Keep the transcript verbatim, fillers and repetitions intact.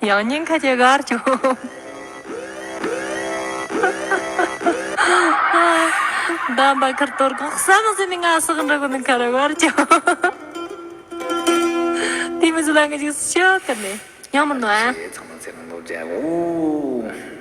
ཡང་ཉིན་ཁ་ཅིག་གར་བྱུང་། འདམ་པ་ཁར་གཏོར་གང་བསམ་ཟིན་ནི་ང་སག་འདྲ་གོ་ནི་ཁ་ར་གར་བྱུང་། དེ་མི་ཚོ་ལ་ངས་ཅིག་ཤོད་ག་ནས་ཡང་མི་ནོ་ཨ། ཚང་མ་ཚེ་རིང་ལོ་བརྒྱ་འོ།